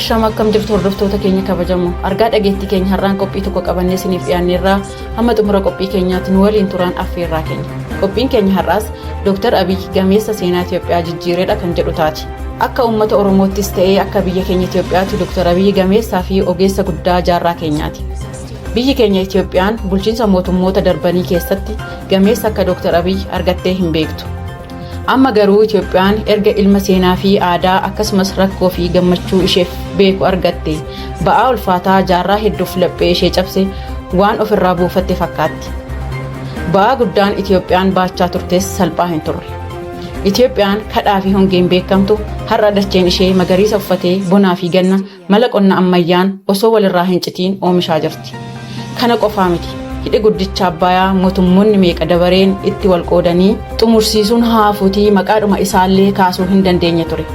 Ashama, akkam jirtu hordoftoota keenya kabajamoo? Argaa dhageettii keenya har'aan qophii tokko qabannee isiniif dhiyaanneerraa. Hamma xumura qophii keenyaatti nu waliin turaan affeerraa keenya. Qophiin keenya har'aas Dr. Abiy gameessa seenaa Itoophiyaa jijjiireedha kan jedhu taati. Akka uummata Oromoottis ta'ee akka biyya keenya Itoophiyaatti Dr. Abiy gameessaa fi ogeessa guddaa jaarraa keenyaati. Biyyi keenya Itoophiyaan bulchiinsa mootummoota darbanii keessatti gameessa akka Dr. Abiy argattee hin beektu. Amma garuu Itoophiyaan erga ilma seenaa fi aadaa akkasumas rakkoo fi gammachuu isheef beeku argatte, ba'aa ulfaataa jaarraa hedduuf laphee ishee cabse waan ofirraa buufatte fakkaatti. Ba'aa guddaan Itoophiyaan baachaa turtes salphaa hin turre. Itoophiyaan kadhaa fi hongeen beekamtu har'a dacheen ishee magariisa uffatee bonaa fi ganna mala qonna ammayyaan osoo walirraa hin citiin oomishaa jirti. Kana qofaa miti. Hidhi guddicha Abbayaa mootummoonni meeqa dabareen itti wal qoodanii xumursiisuun haafuutii maqaadhuma isaallee kaasuu hin dandeenye ture.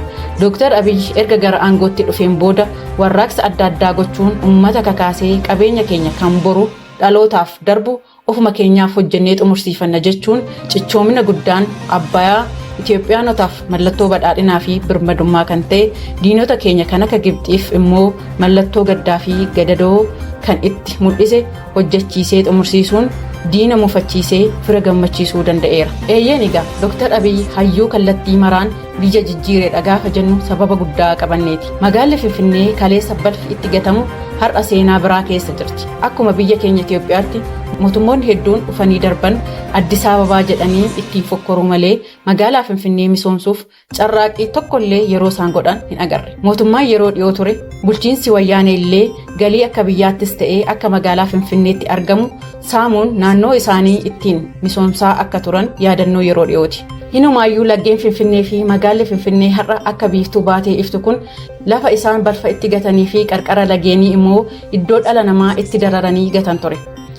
Dooktar Abiy erga gara aangootti dhufeen booda warraaqsa adda addaa gochuun uummata kakaasee, qabeenya keenya kan boru dhalootaaf darbu ofuma keenyaaf hojjennee xumursiifanna jechuun cichoomina guddaan Abbayaa Itoophiyaanotaaf mallattoo badhaadhinaa fi birmadummaa kan ta'e, diinota keenya kan akka Gibxiif immoo mallattoo gaddaa fi gadadoo kan itti mul'ise hojjechiisee xumursiisuun diina mufachiisee fira gammachiisuu danda'eera. Eeyyeen egaa, Dr. Abiy hayyuu kallattii maraan biyya jijjiireedha gaafa jennu sababa guddaa qabanneeti. Magaalli Finfinnee kaleessa balfi itti gatamu har'a seenaa biraa keessa jirti. Akkuma biyya keenya Itoophiyaatti mootummoonni hedduun dhufanii darban Addis Ababaa jedhanii ittiin fokkoruu malee magaalaa Finfinnee misoomsuuf carraaqqii tokkollee yeroo isaan godhan hin agarre. Mootummaan yeroo dhiyoo ture, bulchiinsi Wayyaanee illee, galii akka biyyaattis ta'ee akka magaalaa Finfinneetti argamu saamuun naannoo isaanii ittiin misoomsaa akka turan yaadannoo yeroo dhiyooti. Hinumaayyuu laggeen Finfinnee fi magaalli Finfinnee har'a akka biiftuu baatee iftu kun lafa isaan balfa itti gatanii fi qarqara lageenii immoo iddoo dhala namaa itti dararanii gatan ture.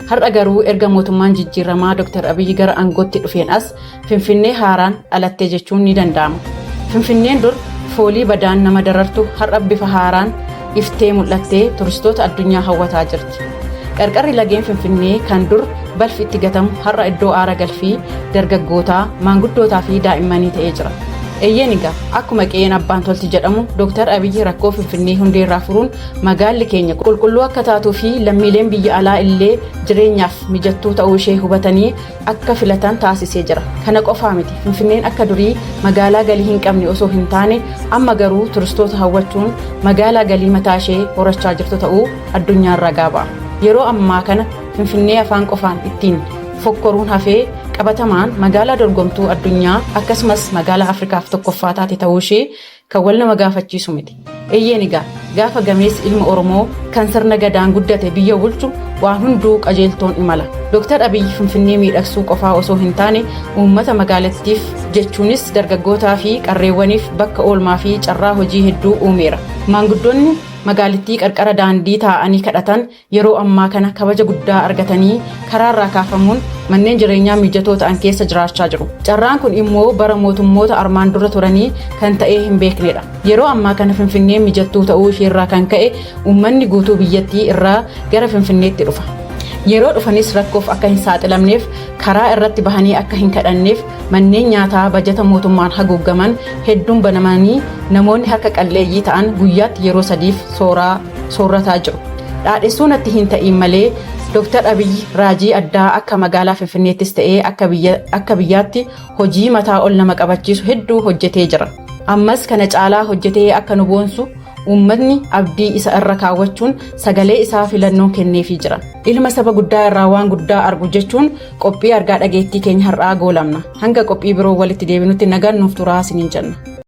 Har'a garuu erga mootummaan jijjiiramaa Dr. Abiyyi gara aangootti dhufeen as Finfinnee haaraan dhalatte jechuun ni danda'ama. Finfinneen dur foolii badaan nama darartu har'a bifa haaraan iftee mul'attee turistoota addunyaa hawwataa jirti. Qarqarri lageen Finfinnee kan dur balfi itti gatamu har'a iddoo aara galfii dargaggootaa, maanguddootaa fi daa'immanii ta'ee jira. Eeyyeen egaa, akkuma qe'een abbaan tolti jedhamu, Dr. Abiyyi rakkoo Finfinnee hundeerraa furuun magaalli keenya qulqulluu akka taatuu fi lammiileen biyya alaa illee jireenyaaf mijattuu ta'uu ishee hubatanii akka filatan taasisee jira. Kana qofaa miti, Finfinneen akka durii magaalaa galii hin qabne osoo hin taane amma garuu turistoota hawwachuun magaalaa galii mataa ishee horachaa jirtu ta'uu addunyaan ragaa ba'a. Yeroo ammaa kana Finfinnee afaan qofaan ittiin fokkoruun hafee qabatamaan magaalaa dorgomtuu addunyaa akkasumas magaalaa Afrikaaf tokkoffaa taate ta'uu ishee kan wal nama gaafachiisu miti. Eeyyeen egaa, gaafa gameessi ilma Oromoo kan sirna gadaan guddate biyya bulchu waan hunduu qajeeltoon imala. Dr. Abiyyi Finfinnee miidhagsuu qofaa osoo hin taane uummata magaalattiif, jechuunis dargaggootaa fi qarreewwaniif bakka oolmaa fi carraa hojii hedduu uumeera. Maanguddoonni magaalittii qarqara daandii taa'anii kadhatan yeroo ammaa kana kabaja guddaa argatanii karaarraa kaafamuun manneen jireenyaa mijatoo ta'an keessa jiraachaa jiru. Carraan kun immoo bara mootummoota armaan dura turanii kan ta'ee hin beeknedha. Yeroo ammaa kana Finfinneen mijattuu ta'uu isheerraa kan ka'e uummanni guutuu biyyattii irraa gara Finfinneetti dhufa. Yeroo dhufanis rakkoof akka hin saaxilamneef, karaa irratti bahanii akka hin kadhanneef manneen nyaataa bajata mootummaan haguuggaman hedduun banamanii namoonni harka qalleeyyii ta'an guyyaatti yeroo sadiif sooraa soorrataa jiru. Dhaadhessuu natti hin ta'iin malee Dr. Abiyyi raajii addaa akka magaalaa Finfinneettis ta'ee akka biyyaatti hojii mataa ol nama qabachiisu hedduu hojjetee jira. Ammas kana caalaa hojjetee akka nu boonsu uummatni abdii isa irra kaawwachuun sagalee isaa filannoon kenneefii jira. Ilma saba guddaa irraa waan guddaa argu jechuun qophii argaa dhageettii keenya har'aa goolamna. Hanga qophii biroo walitti deebinutti nagaan nuuf turaa isiniin jenna.